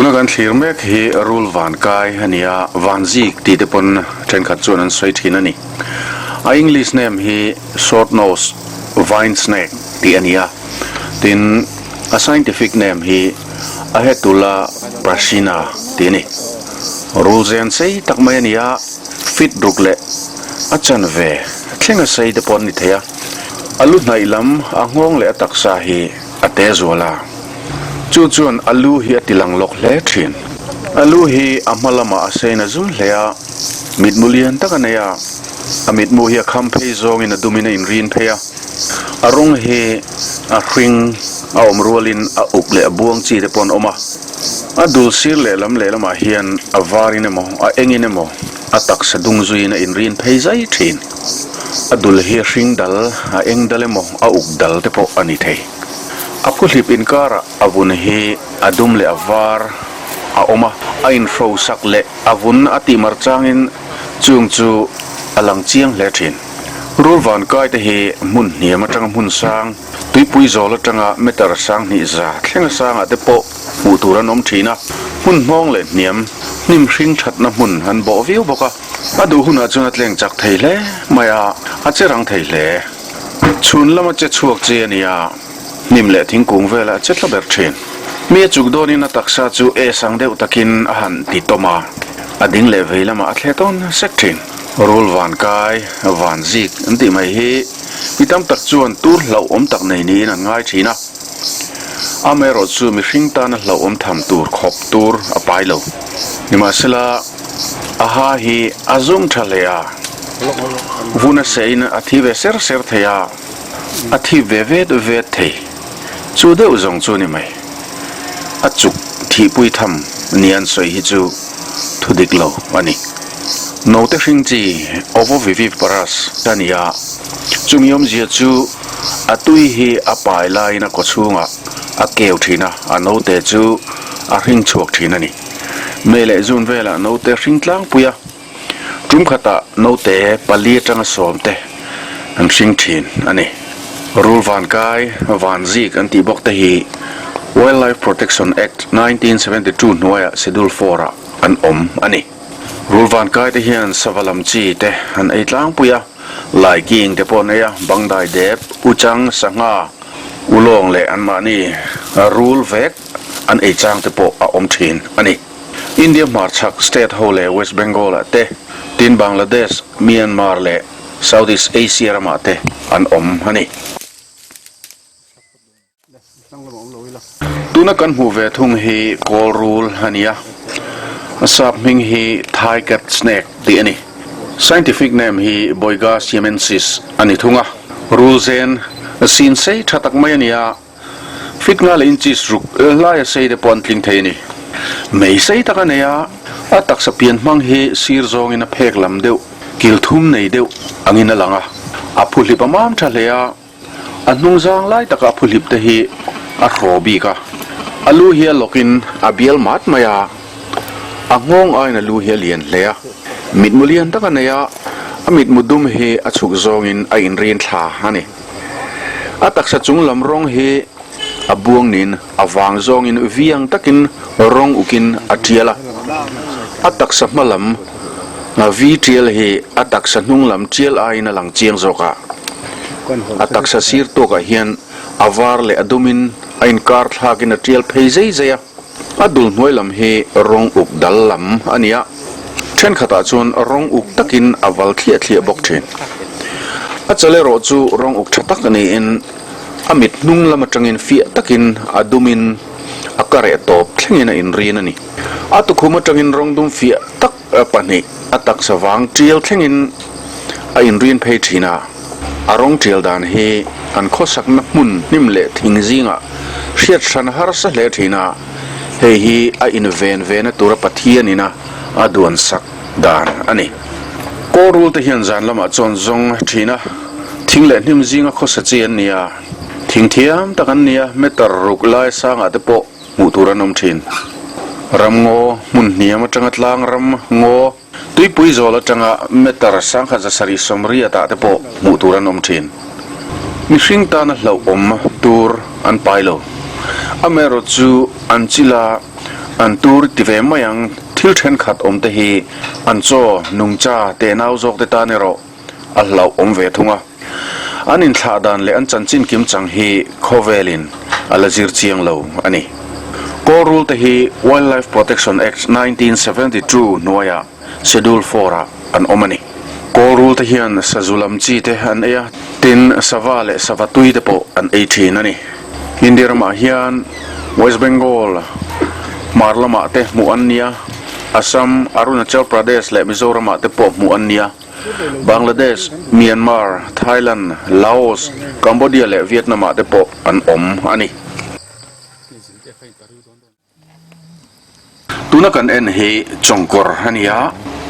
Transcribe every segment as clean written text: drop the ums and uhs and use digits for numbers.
Tuna kan thlir mek hi rul van kai a ni a, van zik tih te pawn thenkhat chuan an sawi thin a ni. A English name hi Short Nose Vine Snake tih a ni a, tin a scientific name hi Ahaetulla prasina tih a ni. Rul zen sei tak mai a ni a, feet ruk leh a chanve thlenga sei te pawh an ni thei a, a lu hnaih lam a nghawng leh a taksa hi a te zual a, chu chuan a lu hi a ti lang lawk hle thin. A lu hi a hma lamah a sein a zum hle a, mitmu lian tak a nei a, a mitmu hi a kham phei zawngin a dumin a inrin phei a, a rawng hi a hring a awm rualin a uk leh a buang chi te pawh an awm a, a dul sir lehlam lehlamah hian a varin emaw a engin emaw a taksa dung zuiin a inrin phei zai thin. A dul hi a hring dal, a eng dal emaw a uk dal te pawh a ni thei. A phuhlip inkarah a vun hi a dum leh a var a awm a, a inhrosak leh a vun a tih mar changin chung chu a lang chiang hle thin. Rul vankai te hi hmun hniam atanga hmun sang, tuipui zawl atanga meter 2000 thlenga sangah te pawh hmuh tur an awm thin a, hmun hnawng leh hniam, hnim hring thatna hmun an bawh viau bawk a. A duh hunah chuan a tleng chak thei hle mai a, a che rang thei hle. Chhun lama che chhuak chi a ni a, hnim leh thingkung velah a che tla ber thin. Mi a chuk dawnin a taksa chu e sang deuh takin a han ti tawm a, a ding leh vei lamah a thle tawn sek thin. Rul van kai, van zik an tih mai hi mi tam tak chuan tur hlauhawm tak nei niin an ngai thin a. Amaherawh chu mihring tana hlauhawm tham tur khawp tur a pai lo. Nimahsela, A ha hi a zum tha hle a, vun a seiin a thi ve ser ser thei a, a thip ve vet vet thei. Chu deuh zawng chu a ni mai. A chuk thihpui tham ni an sawi hi chu thu dik lo a ni. Note hring chi ovoviviparous a ni a, chumi awmzia chu a tui hi a pai laiin a kawchhungah a keu thin a, a note chu a hring chhuak thin a ni. May leh June velah naute hring tlangpui a, tum khatah naute pali atanga sawmte an hring thin a ni. Rul vankai, vanzik an tih bawk te hi Wildlife Protection Act 1972 hnuaiah Schedule Four ah an awm a ni. Rul vankai te hian sava lam chi te an ei tlangpui a, laiking te pawh an ei a, bangdai dep, uchang, sangha, ulawng leh anmahni rul vek an ei chang te pawh a awm thin a ni. India hmarchhak state ho leh West Bengal ah te, tin Bangladesh, Myanmar leh Southeast Asia ramah te an awm a ni. Tuna kan hmuh ve thung hi kawl rul a ni a, a sap hming hi Thai cat snake tih a ni. Scientific name hi Boiga siamensis a ni thung a. Rul zen sin sei tha tak mai a ni a. Fit nga leh inches ruk laia sei te pawh an tling thei a ni. Mei sei tak a nei a, a taksa pian hmang hi sir zawngin a phek lam deuh, kil thum nei deuh angin a lang a. A phuhlip a mam tha hle a, a hnung zang lai taka a phuhlip te hi a hraw bik a. A lu hi a lawkin a bial mat mai a, a nghawng aiin a lu hi a lian hle a. Mitmu lian tak a nei a, a mitmu dum hi a chhuk zawngin a inrin thla a ni. A taksa chung lam rawng hi a buang niin a vang zawngin viang takin rawng ukin a tial a. A taksa hma lam vi tial hi a taksa hnung lam tial aiin a lang chiang zawk a. A taksa sir tawkah hian a var leh a dumin a inkar thlakin a tial phei zai zai a. A dul hnuai lam hi rawng uk dal lam a ni a, thenkhatah chuan rawng uk takin a val thliah thliah bawk thin. A chal erawh chu rawng uk tha tak niin a mit hnung lam atangin fiah takin a dumin a ka reh tawp thlengin a inrin a ni. A tukhum atangin rawng dum fiah tak pahnih a taksa vang tial thlengin a inrin phei thin a. A rawng tial dan hi an khawsakna hmun hnim leh thing zingah hriat hran harsa hle thin a, hei hi a inven vena tura Pathian ina a duan sak dan a ni. Kawrul te hian zan lamah chuan zawng thin a, thing leh hnim zinga khawsa chi an ni a, thing thiam tak an ni a, meter ruk lai sangah te pawh hmuh tur an awm thin. Ram ngaw hmun hniam atanga tlang ram ngaw Tuipui zawl atanga meter 1780 ah te pawh hmuh tur an awm thin. Mihring tana hlauhawm tur an pai lo. Amaherawhchu an chila. An tur ti ve mai ang, thil thenkhat awm te hi an chaw nungcha tenau zawk te tan erawh a hlauh awm ve thung a. An inthlah dan leh an chanchin kim chang hi khawvelin a la zir chiang lo a ni. Kawl rul te hi Wildlife Protection Act 1972 hnuaiah Schedule Four-ah an awm a ni. Kawl rul te hian sazu lam chi te an ei a, tin sava leh sava tui te pawh an ei thin a ni. India ramah hian West Bengal hmar lamah te hmuh an ni a, Assam, Arunachal Pradesh leh Mizoramah te pawh hmuh an ni a. Bangladesh, Myanmar, Thailand, Laos, Cambodia leh Vietnam ah te pawh an awm a ni. Tuna kan en hi Chawngkawr a ni a,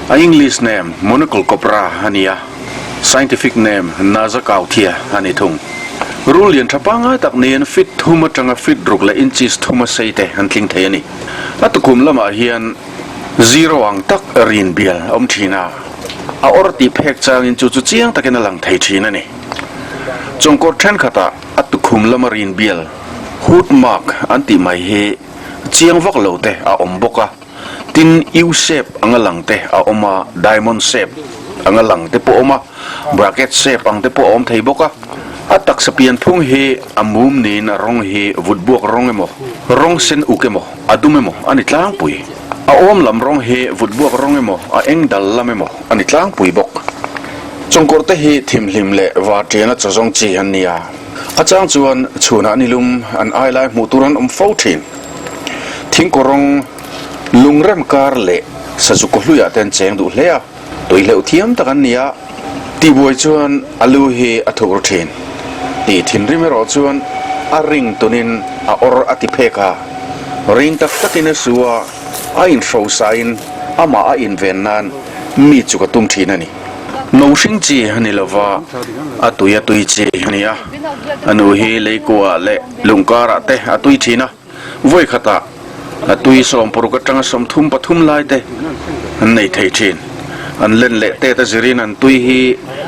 a English name Monocle Cobra a ni a, scientific name Naja Kauthia a ni thung. Rul lian tha pangngai tak niin feet thum atanga feet ruk leh inches thuma sei te an tling thei a ni. A tukhum lamah hian Zero ang tak rin bial a awm thin a, a awr tih phek changin chu chu chiang takin a lang thei thin a ni. Chawngkawr thenkhatah a tukhum lama rin bial, hood mark, an tih mai hi chiang vak lo te a awm bawk a, tin U shape anga lang te a awm a, diamond shape anga lang te pawh a awm a, bracket shape ang te pawh a awm thei bawk a. A taksa pian phung hi a mum niin a rawng hi vutbuak rawng emaw, rawng sen uk emaw, A dum emaw a ni tlangpui. A awm lam rawng hi vutbuak rawng emaw, a eng dal lam emaw a ni tlangpui bawk. Chawngkawr te hi thimhlim leh vartiana chaw zawng chi an ni a. A chang chuan chhunah ni lum an ai lai hmuh tur an awm fo thin. Thingkaw rawng lungrem kar leh sazu kaw hluiah te an cheng duh hle a. Tui hleuh thiam tak an ni a, tihbuai chuan a lu hi a thuk ru thin. Tih thinrim erawh chuan a ring tunin a awr a ti phek a, ring tak takin a su a, a inhrosain amah a inven nan mi chuk a tum thin a ni. No hring chi a ni lova, a tui a tui chi a ni a, a nu hi leikuah leh lungkarah te a tui thin a. Vawi khatah a tui sawmparuk atanga 33 lai te an nei thei thin. An len leh tet a zirin an tui hi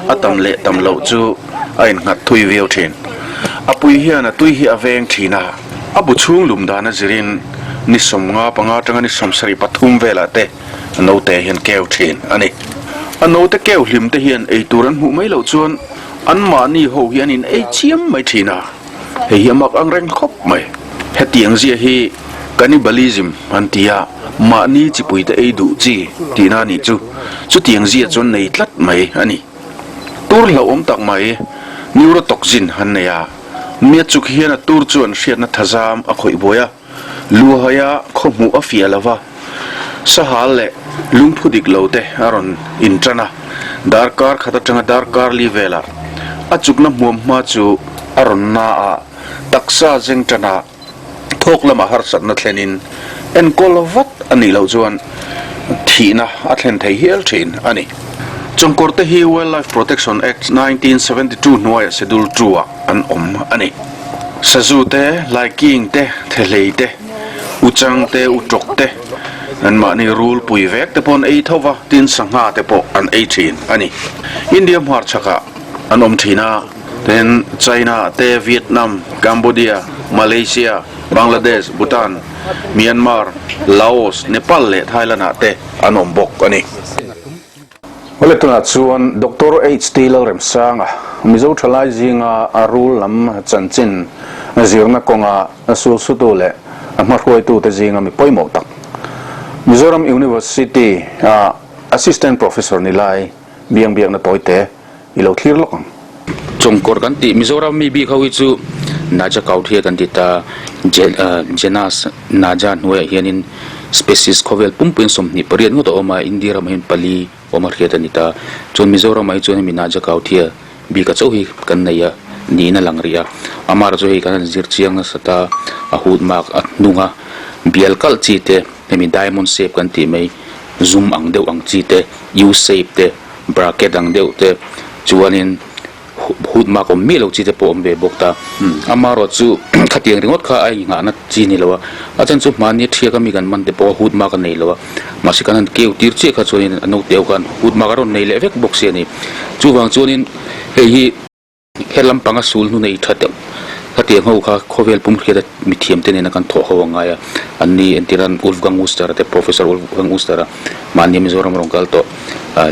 a tam leh tam loh chu a innghat thui viau thin. A pui hian a tui hi a veng thin a, a bu chhung lum dan a zirin ni 55 atanga ni 73 velah te a note hian keu thin a ni. A note keu hlim te hian eitur an hmuh mai loh chuan anmahni ho hi an in ei chiam mai thin a. Hei hi a mak ang reng khawp mai. Hetiang zia hi cannibalism an ti a, mahni chipuite ei duh chi tihna a nih chu. Chutiang zia chuan nei tlat mai a ni. Tur hlauhawm tak mai neurotoxin an nei a, mi a chuk hian a tur chuan hriatna thazam a khawih buai a. Luhaia khaw hmuh a fiah lo va, sahal leh lungphu dik lo te a rawn intan a, darkar khat atanga darkar li velah a chukna hmuam hma chu a rawn na a, taksa zeng tan a, thawk lamah harsatna thlenin enkawl vat a nih loh chuan thihna a thlen thei hial thin a ni. Chawngkawr te hi Wildlife Protection Act 1972 hnuaiah Schedule Two-ah an awm a ni. Sazu te, laiking te, thehlei te, uchang te, utawk te, anmahni rul pui vek te pawh an ei tho va, tin sangha te pawh an ei thin a ni. India hmarchhakah an awm thin a, tin China te, Vietnam, Cambodia, Malaysia, Bangladesh, Bhutan, Myanmar, Laos, Nepal leh Thailand ah te an awm bawk a ni. Awle tunah chuan Doctor HT Lalremsanga, Mizo thalai zinga a rul lam chanchin zirna kawnga sulsutu leh a hmahruaitute zinga mi pawimawh tak, Mizoram University a Assistant Professor ni lai biang biakna tawite i lo thlir lawk ang. Chawngkawr kan tih Mizoram mi bik ho hi chu Naja Kauthia kan ti ta, Genus Naja hnuaiah hianin species khawvel pumpuiin 28 ngawt a awm a, India ramah hian pali awm a hriat a ni ta. Chuan Mizoramah hi chuan hemi Naja Kauthia bika chauh hi kan nei a niin a lang rih a, amaherawhchu chu hei kan han zir chiang nasa ta, a hut mak a hnunga bial kalh chi te hemi diamond shape kan tih mai zum ang deuh ang chi te U shape te bracket ang deuh te chuanin hut mak awm miah lo chi te pawh awm ve bawk ta. Amaherawh chu khatiang ringawt kha a inghahna chi ni lo a, a chan chu hmani thiak ami kan man te pawh a hut mak a nei lo a, mahse kan han keu tir chiah kha chuanin a naute ho khan hut mak a rawn nei leh vek bawk si a ni. Chuvang chuanin hei hi. He lampanga sul hnu nei tha deuh Khatiang ho kha khawvel pum hriata mithiam te nena kan thawh ho a ngai a, an ni entirhan Wolfgang Uster te Professor Wolfgang Uster a mahni Mizoram rawn kal tawh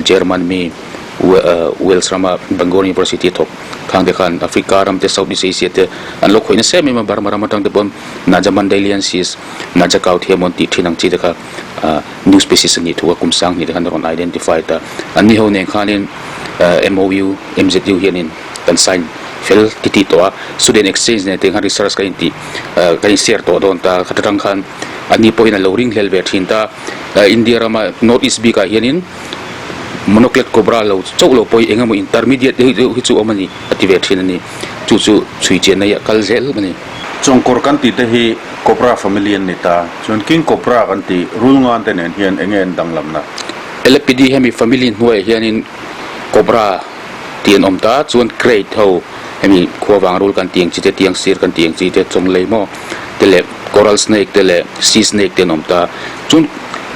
German mi Wales rama Bangor University a thawk khang te khan Africa ram te South East Asia te an lo khawih nasa em em a Burma ram atang te pawn Naja Mandeliensis Naja kau thiam awn tih thin ang chi te kha new species a nih thu a kum sang hnih te khan a rawn identify ta an ni ho nen khanin MOU MZU hianin kan sign fel ti tih tawh a, student exchange nen tiang khan research ka intih ka in share tawh dawn ta, khat atang khan ani pawhin a lo ring hlel ve thin ta, India rama North East bikah hianin monocled cobra lo chauh lo pawh hi eng emaw intermediate deuh deuh hi chu awm a ni a ti ve thin a ni, chu chu chhui chian na hi a kal zel a ni. Chawngkawr kan tih te hi cobra family an ni ta, chuan king cobra kan tih rulngan te nen hian enge an danglamna? Elapidae hemi family hnuaiah hianin cobra tih an awm ta chuan crate ho hemi khuavang rul kan tih ang chi te tiang sir kan tih ang chi te chawng lei maw te leh coral snake te leh sea snake te an awm ta chuan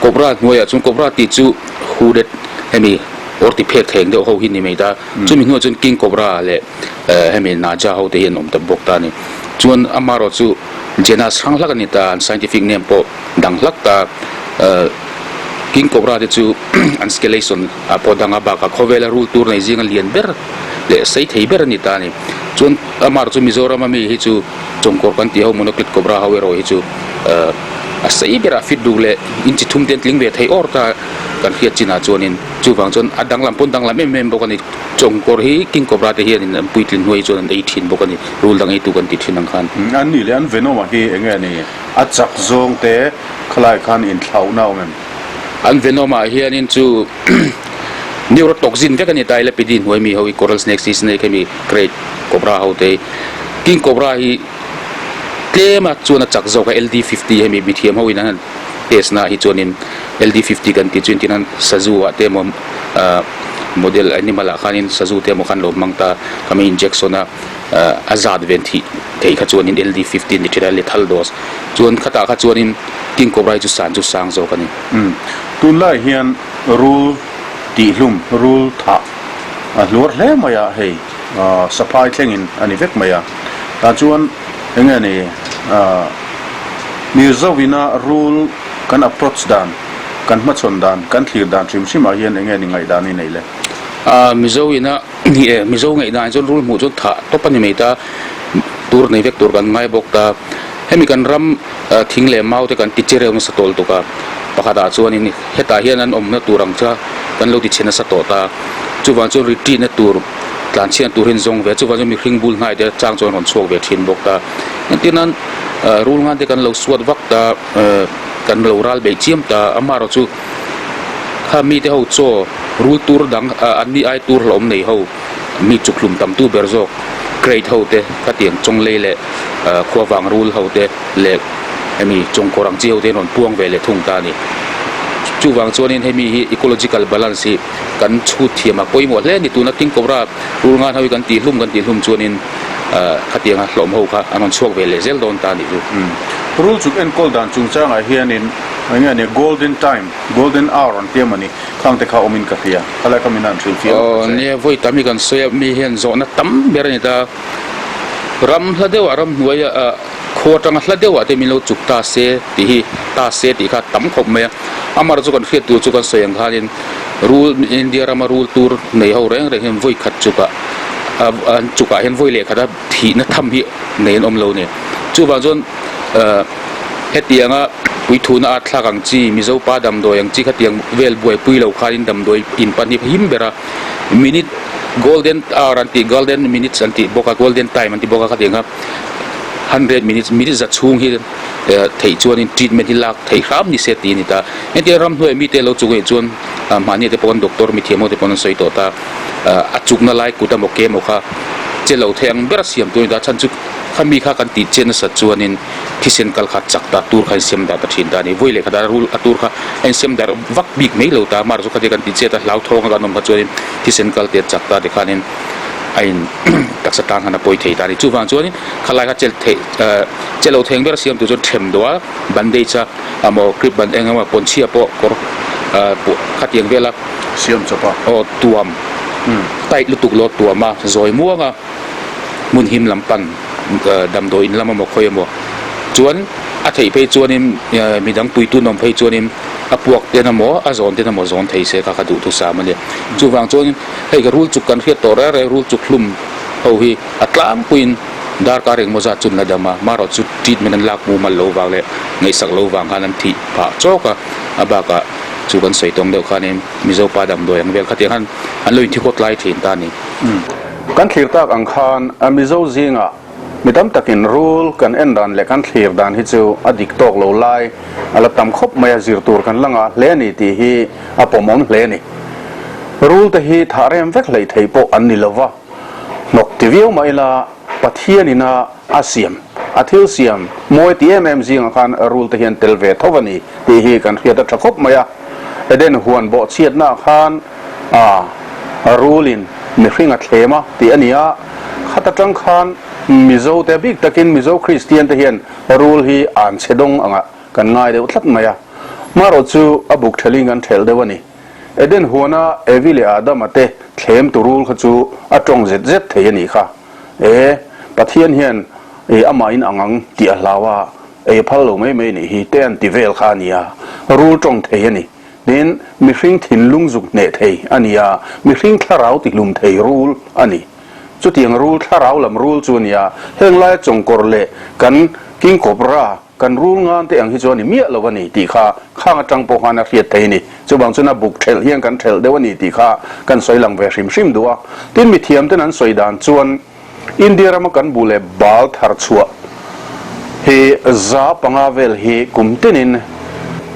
cobra hnuaiah chuan cobra tih chu hooded hemi awr ti phek theng deuh ho hi ni mai ta chumi hnuaiah chuan king cobra leh eh hemi naja ho te hi an awm ta bawk ta a ni chuan amaherawh chu genus hrang hlak a ni ta an scientific name pawh dang hlak ta eh king cobra te chu an scalation A pawh danga bakah khawvela rul tur nei zinga lian ber leh sei thei ber a ni ta a ni. Chuan amar chu Mizoram a mi hi chu Chawngkawr kan tih ho Monocled Cobra ho erawh hi chu a sei berah fit ruk leh inchi thum te an tling ve thei awr ta kan hriat chinah chuanin chuvang chuan a danglam pawn danglam em em bawk a ni. Chawngkawr hi King Cobra te hianin an puitlin hnuai chuan an ei thin bawk a ni. Rul dang eitu kan tih thin ang khan. An nih leh an venom ah hi enge a ni? A chak zawng te khalai khan inthlauhna a awm em? An venom ah hianin chu neurotoxin vek a ni ta lepidi hnuai mi ho hi coral snake sea snake hemi krait cobra ho te hi king cobra hi tlem a chuan a chak zawk a LD50 hemi mithiam ho in an han test na hi chuanin LD50 kan tih chu engtin an sazu ah te emaw ah model animal ah khanin sazu te emaw khan lo hmang ta khami injection a a zat ven thih theih kha chuanin LD50 ni thin a lethal dose chuan khatah kha chuanin King Cobra hi chu san chu sang zawk a ni. Umm tunlai hian rul tihhlum rul thah a hluar hle mai a hei saphai thlengin a ni vek mai a tah chuan enge ni Mirzovina rul kan approach dan kan hmachhawn dan kan thlir dan hrim hrim ah hian enge ni ngaihdan i nei le? Mizo ina Ni e, Mizo ngaihdan chuan rul hmuh chu thah tawp a ni mai ta, tur nei vek tur kan ngai bawk ta. Hemi kan ram thing leh mau te kan ti che reuh nasa tawl tuk a, pakhatah chuanin hetah hian an awmna tur ang kha kan lo ti chhe nasa tawh ta. Chuvang chuan retreat na tur, tlanchhiatna tur hi an zawng ve a, chuvang chuan mihring bul hnai te chang chuan rawn chhuak ve thin bawk ta. Engtir nan rul ngan te kan lo suat vak ta, kan lo ral beih chiam ta, amaherawhchu chu Kha mite ho chaw rul tur dang an ni ai tur hlawm nei ho mi chuk hlum tam tu ber zawk crate ho te khatiang chawnglei leh khuavang rul ho te leh hemi chawngkawr ang chi ho te an rawn puang ve leh thung ta a ni. Chuvang chuanin hemi hi ecological balance hi kan chhut thiam a pawimawh hle a ni. Tuna King Cobra rul ngan ho hi kan tih hlum kan tih hlum chuanin khatianga hlawm ho kha an rawn chhuak ve leh zel dawn ta a nih chu. Rul chuk enkawl dan chungchangah hianin Eng nge nia golden time, golden hour an ti a mawni, khang te kha awmin ka hria, khalai kha min han hrilh fiah lawk ta che. Nia vawi tam hi kan sawi a, mi hian zawhna tam ber a ni ta, ram hla deuhah ram hnuaia ah khua atanga hla deuhah te min lo chuk ta se tih hi ta se tih kha tam khawp mai a, amar chu kan hriat tur chu kan sawi ang khanin rul India rama rul tur nei ho reng reng hian vawi khat chukah an chukah hian vawi leh khata thihna tham hi nei an awm lo a ni, chuvang chuan ah. Hetianga puithuna at thlak ang chi, Mizo pa damdawi ang chi khatiang vel buaipui lo khanin damdawi in pan hi him ber a, minute golden hour an tih golden minutes an tih bawk a, golden time an ti bawk a khatiang kha hundred minutes minute za chhung hi theih chuanin treatment hi lak theih hram ni se tih a ni ta. Engtin ramhnuai mite lo chuk anih chuan mahni te pawh kan doctor mithiam ho te pawh an sawi tawh ta, a chukna lai kut emaw ke emaw kha che lo thei ang ber a siam tur a ni ta, chhan chu khami kha kan tih chiat nasat chuanin thisen kal kha chak ta tur kha a insiam dar ta thin ta a ni. Vawi leh khatah rul a tur kha a insiam dar vak bik mai lo ta, mar chu khatia kan tih chiat a hlauthawng a kan awm kha chuanin thisen kal te a chak ta tikhanin a in taksa tan khan a pawi thei ta a ni. Chuvang chuanin khalai kha chelh theih ah che lo theng ber a siam tur chuan them dawh a bandage a emaw grip ban eng emaw pawnchhia pawh kawr ah khatiang vela siam chawp a aw tuam tight lutuk lo tuam a zawi muang a hmun him lam pan. damdawi in lam emaw khawi emaw chuan a theih phei chuanin midang puitu an awm phei chuanin a puak ten emaw a zawn ten emaw zawn thei se kha ka duhthusam a nia. Chuvang chuanin hei ka rul chuk kan hriat tawh reng reng rul chuk hlum ho hi a tlangpuiin darkar engemaw zat chu an la dam a, marawh chu treatment an lak mumal lo vang leh ngaihsak lo vang khan an thih phah chawk a, a bakah chu kan sawi tawng deuh khanin Mizo pa damdawi ang vel khatiang khan an lo inthi khawt lai thin ta a ni. Kan thlir tak ang khan Mizo zingah mi tam takin rul kan en dan leh kan thlir dan hi chu a dik tawk lo lai a la tam khawp mai a, zir tur kan la ngah hle a ni tih hi a pawmawm hle a ni. Rul te hi thah rem vek hleih theih pawh an ni lo va, hnawk ti viau mah ila Pathianin a a siam, a thil siam mawi ti em em zingah khan rul te hian tel ve tho a ni tih hi kan hriat a tha khawp mai a. Eden huan bawhchhiatnaah khan a rulin mihring a thlem a tih a ni a, khat atang khan Mizo te bik takin Mizo Kristian te hian rul hi an chhe dawng angah kan ngai deuh tlat mai a. Marawh chu a buk thelin kan thelh deuh a ni. Eden huana Evi leh Adama te thlem tu rul kha chu a tawng zet zet thei a nih kha. E, Pathian hian e amah in ang ang tih a hlau a, ei a phal lo mai mai nih hi te an ti vel kha a nia, rul tawng thei a ni. Tin, mihring thinlung zuk hneh thei a ni a, mihring thlarau tihlum thei rul a ni. Chutiang rul thlarau lam rul chu a nia, heng laia chawngkawr leh kan King Cobra, Kan rul ngan te ang hi chu a ni miah lo a ni tih kha khang atang pawh khan a hriat thei a ni. Chuvang chuan a buk thelh hian kan thelh deuh a ni tih kha kan sawi lang ve hrim hrim duh a. Tin mithiam ten an sawi dan chuan India rama kan bu leh bal thar chhuah hi 500 vel hi kum tinin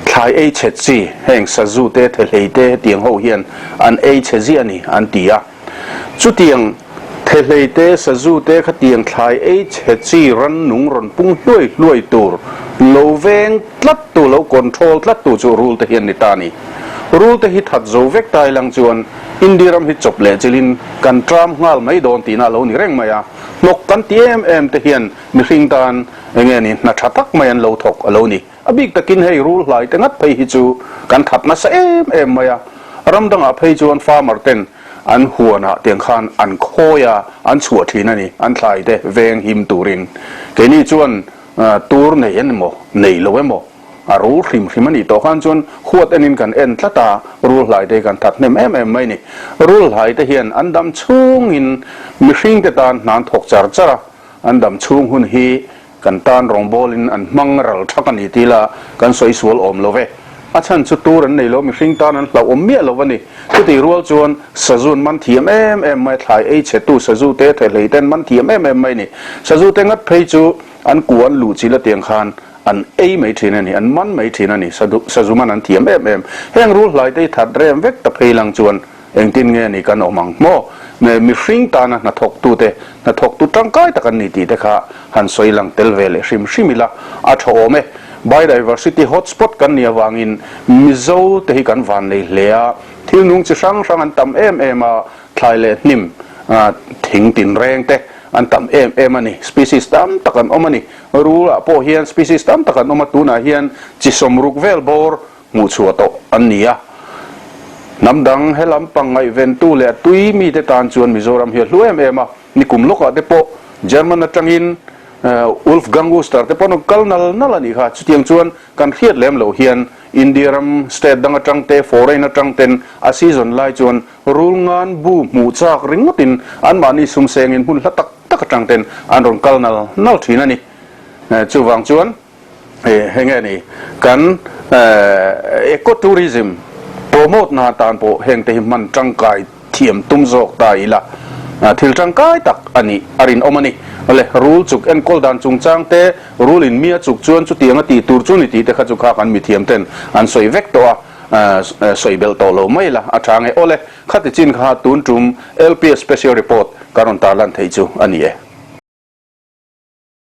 thlai ei chhe chi heng sazu te thehlei te hetiang ho hian an ei chhe ziah a ni an ti a. Chutiang thehlei te, sazu te khatiang thlai ei chhe chi rannung rawn pung hluai hluai tur lo veng tlat tu, lo control tlat tu chu rul te hi an ni ta a ni. Rul te hi that zo vek ta ilang chuan India ram hi chawp leh chilhin kan tram nghal mai dawn tihna a lo ni reng mai a. Hnawk kan ti em em te hian mihring tan enge ni hna tha tak mai an lo thawk a lo ni. A bik takin hei rul hlai te ngat phei hi chu kan that nasa em em mai a, ram dangah phei chuan farmer ten an huanah tiang khan an khawi a, an chhuah thin a ni, an thlai te veng him turin. Keini chuan tur nei emaw nei lo emaw a rul hrim hrim a nih tawh khan chuan huat enin kan en tlat a, rul hlai te hi kan that hnem em em mai a ni. Rul hlai te hian an dam chhungin mihring te tan hna an thawk char char a, an dam chhung hun hi Kan tan rawngbawlin an hmang ral thak a ni ti la kan sawi sual awm lo ve. A chhan chu tur an nei lo, mihring tan an hlauhawm miah lo a ni. Chutih rual chuan sazu an man thiam em em mai, thlai ei chhetu sazu te thehlei te an man thiam em em mai a ni. Sazu te ngat phei chu an kua an luh chil atiang khan an ei mai thin a ni, an man mai thin a ni. Sazu man an thiam em em. Heng rul hlai te hi that rem vek ta phei lang chuan Engtin nge ni kan awm ang maw? Mihring tana hnathawktute, hnathawktu tangkai tak an ni tih te kha han sawi lang tel ve leh hrim hrim ila a tha awm e. Biodiversity hotspot kan nih avangin Mizo te hi kan vannei hle a, thil nung chi hrang hrang an tam em em a, thlai leh hnim, thing tinreng te an tam em em a ni. Species tam tak an awm a ni. Rul ah pawh hian species tam tak an awm a, tunah hian chi 60 vel bawr hmuhchhuah tawh an ni a. Hnam dang he lampang ngaihventu leh a tui mite tan chuan Mizoram hi a hlu em em a, nikum lawkah te pawh German atangin Wolfgang Uster te pawh an rawn kal nal nal a nih kha. Chutiang chuan kan hriat lem loh hian India ram state dang atang te, foreign atang ten a season lai chuan rulngan bu hmuh chak ringawtin anmahni sumsengin hmun hla tak tak atang ten an rawn kal nal nal thin a ni. Chuvang chuan. Hei nge ni kan eco tourism promote na tan pawh heng te hi hman tangkai thiam tum zawk ta ila thil tangkai tak a nih a rinawm a ni. Awle rul chuk enkawl dan chungchang te rul in mi a chuk chuan chutiang a tih tur chu ni tih te kha chu kha kan mithiam ten an sawi vek tawh a sawi belh tawh lo mai la a tha nge. Awle khati chin kha tun tum LPS special report ka rawn tarlan theih chu a ni e.